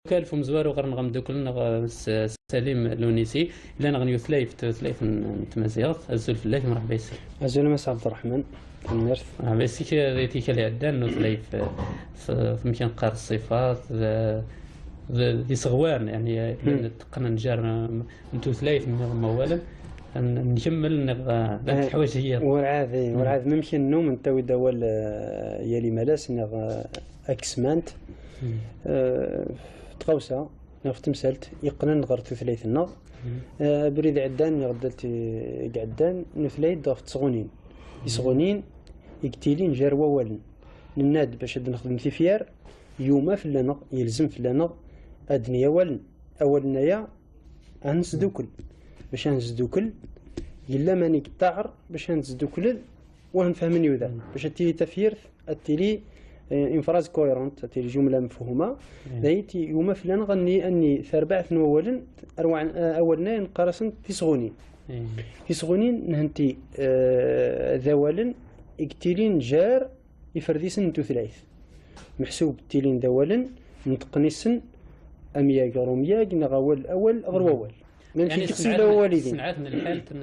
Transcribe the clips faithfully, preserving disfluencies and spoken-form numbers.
Akal f umezwaru ɣer-neɣ ameddakel-nneɣ, eh, s-, Salim Lunisi, llan ɣen yutlayt, tutlayt n, n tmaziɣt. Azul fell-ak, mṛeḥba yes-k. Azul a Mass Ɛebderreḥman, tanemmirt. Mṛeḥba yes-k, eh, di tikkal iɛeddan n utlayt, eh, f-, f-, amek i neqqar ṣṣifat, d, d, d iseɣwaren, yani, eh, llan teqqen njar, eh, n tutlayt, nniḍen wawalen, n-, nkemmel, nniɣ, eh, llant teḥwaǧ-iyi. Werɛad, eh, werɛad, ma amek nennum nettawi-d awal, eh, yal imalas, nniɣ, eh, aksmant, eh, f tɣawsa, neɣ f temsalt, yeqqnen ɣer tutlayt-nneɣ. Eh, abrid iɛeddan, neɣ ddalt i, i iɛeddan, nutlayt ɣef tesɣunin. Tisɣunin i yettilin jar wawalen. Nenna-d bac ad nexdem tifyar, yuma fell-aneɣ, yelzem fell-aneɣ ad d-nini awalen. Awalen-aya, ad nesdukel. Bac ad nesdukel, yella mani yeṭṭaɛer bac ad nesdukel, wa nfehmen yudan. Bac ad tili tafyirt, ad tili, eh, une phrase cohérente, ad tili jumla mefhuma. Dayen, yuma fell-aneɣ ad nini, ad nini tarbaɛt n wawalen, arwaɛ, eh, awalen-a neqqar-asen tisɣunin. Tisɣunin, nhenti, eh, d awalen i yettilin jar iferdisen n tutlayt. Meḥsub ttilin d awalen, neṭṭqen-isen amyag ɣer umyag, neɣ awal, awal ɣer wawal. Llan yani, tikkelt senɛat n, wawal idin. Senɛat n lḥalt n,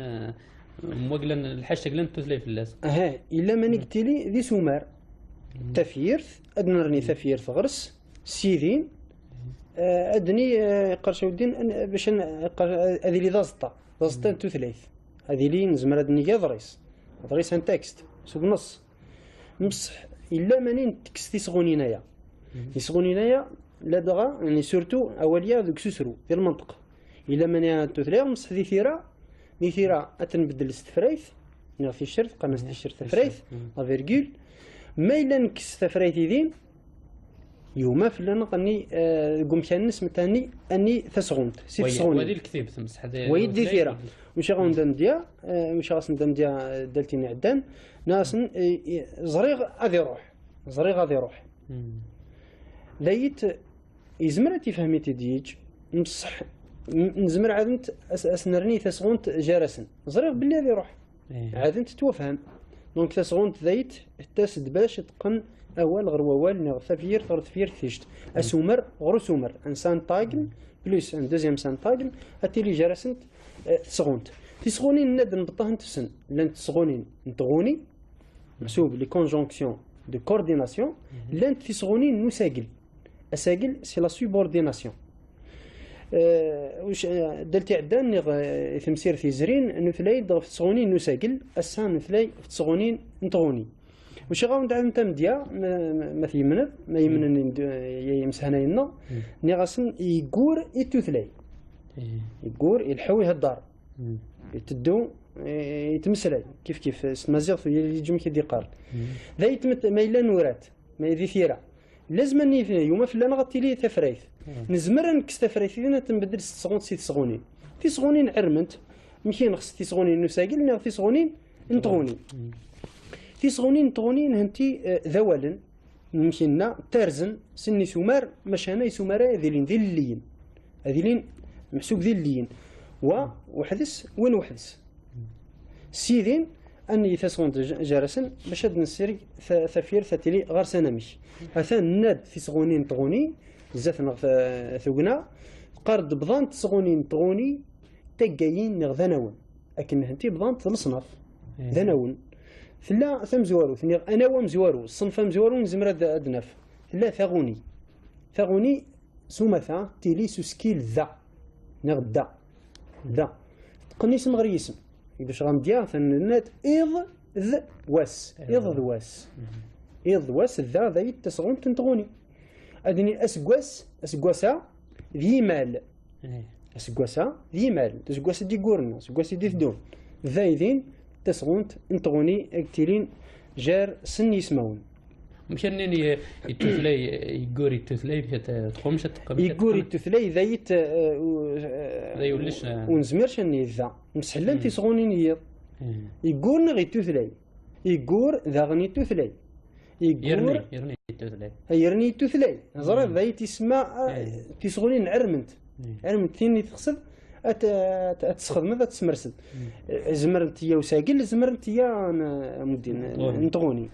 mwaglan lḥaǧt aglan n tutlayt fell-as. Aha, yella mani yettili d isumar. Tafyirt, ad nerni tafyirt ɣer-s, sidin, eh, ad ni, eh, iqqar Cawdin, an-, bac an-, iqqar, ad ili d aẓeṭṭa, d aẓeṭṭa n tutlayt. Ad ili, nezmer ad neg aḍris. Aḍris, un texte, s ubneṣ. Mṣeḥ, yella mani nekkes tisɣunin-aya. Tisɣunin-aya, ladɣa, yani, surtout, awal-ya deg ususru, di lmenṭeq. Yella mani ara tutlayt, mṣeḥ di tira, di tira ad tt-nbeddel s tefrayt, neɣ ticcert, qqaren-as ticcert tafrayt, la virgule. Ma yella nekkes tafrayt idin, yuma fell-aneɣ ani, eh, deg umkan-nnes, metani, ani tasɣunt, si tesɣunin. Wa di lektib, temseḥ di, wayi di tira. Ucaɣ n damdya, eh, ucaɣ-asen damdya, eh, ddalt-in iɛeddan, nniɣ-asen, eh, eh, ẓriɣ ad iruḥ. Ẓriɣ ad iruḥ. Dayit, yezmer ad tifhem i t-id-yeǧǧ, mṣeḥ, n-, nezmer ɛad nt-, as-, as-nerni tasɣunt jar-asen. Ẓriɣ belli ad iruḥ. Ɛad nt-twefhem. Donc, tasɣunt dayit, tas-d bac teqqen awal ɣer wawal, neɣ tafyirt ɣer tefyirt tict. Asumer ɣer usumer. Un syntagme, plus un deuxième syntagme, ad tili jar-asent, eh, tesɣunt. Tisɣunin, nenna-d nbeṭṭahen tefsen. Llant tesɣunin n tɣuni, meḥsub les conjonctions de coordination, llant tisɣunin n usagel. Asagel, c'est la subordination. Eh, uc-, eh, ddalt iɛeddan, nniɣ, eh, i temsirt yezrin, nutlayt ɣef tesɣunin n usagel, ass-a nutlay ɣef tesɣunin n tɣuni. Uciɣ-awen-d ɛad n tamedya, ma, ma, ma tgemneḍ, ma gemnen i d-, i yimeshanayen-nneɣ, nniɣ-asen yeggur i tutlayt. Yeggur, ileḥḥu, ihedder. Iteddu, i-, yettmeslay, kif kif, s tmaziɣt, yeǧǧem k-id-iqqar. D ay tmet-, ma yella nurat, ma di tira. Lazem ad nini, yuma fell-aneɣ ad tili tafrayt. Nezmer ad nekkes tafrayt, idin ad tt-nbeddel s tesɣunt si tesɣunin. Tisɣunin ɛerment, mkinneɣ s tisɣunin n usagel, neɣ tisɣunin n tɣuni. Tisɣunin n tɣuni, nhenti, eh, d awalen, mkinna, ttarzen, sen isumar, macana isumar ad ilin d ilelliyen. Ad ilin meḥsub d ilelliyen. Wa weḥd-s, win weḥd-s. Sidin, ad neg tasɣunt j-, jar-asen, bac ad nessireg ta-, tafyirt ad tili ɣer-s anamek. Atan nenna-d tisɣunin n tɣuni, zdat-neɣ ta-, tugna, teqqar-d bḍant tesɣunin n tɣuni, taggayin neɣ d anawen. Akken nhenti bḍant d leṣnaf, d anawen. Tella tamezwarut, niɣ anaw amezwaru, ṣṣenf amezwaru nezmer ad, ad naf. Tella taɣuni. Taɣuni s umata, tili s uskil da, neɣ da, da. Teqqen isem ɣer yisem. Deg lecɣal n dya, tanennat iḍ d wass. Iḍ d wass. Iḍ d wass, da, d ayt tasɣunt n tɣuni. Ad nini aseggas, aseggas-a d yimal. Aseggas-a d yimal. Aseggas i d-igguren, aseggas i d-iteddun. D aydin, tasɣunt n tɣuni, ad tilin jar sen yismawen. Amek ad nini, eh, ittutlay, eh, yeggur ittutlay, amek ad t-, tqumec ad teqqim, amek ad yeggur teqqim? Ittutlay, d ayt, eh, u-, d ay ullec, eh, ur nezmirx ad nini da. Msehlen tisɣunin n yiḍ. Yeggur neɣ ittutlay? Yeggur daɣen ittutlay. Yeggur. Yerni, yerni ittutlay. Yerni ittutlay. Ẓriɣ d ayt isemma, eh, tisɣunin ɛerment. Ɛerment tin i teɣsed ad t-, ad t-, ad tesxedmeḍ, ad tesmerseḍ. Eh, zemrent iya usagel, zemrent iya n-, amuddin, n tɣuni.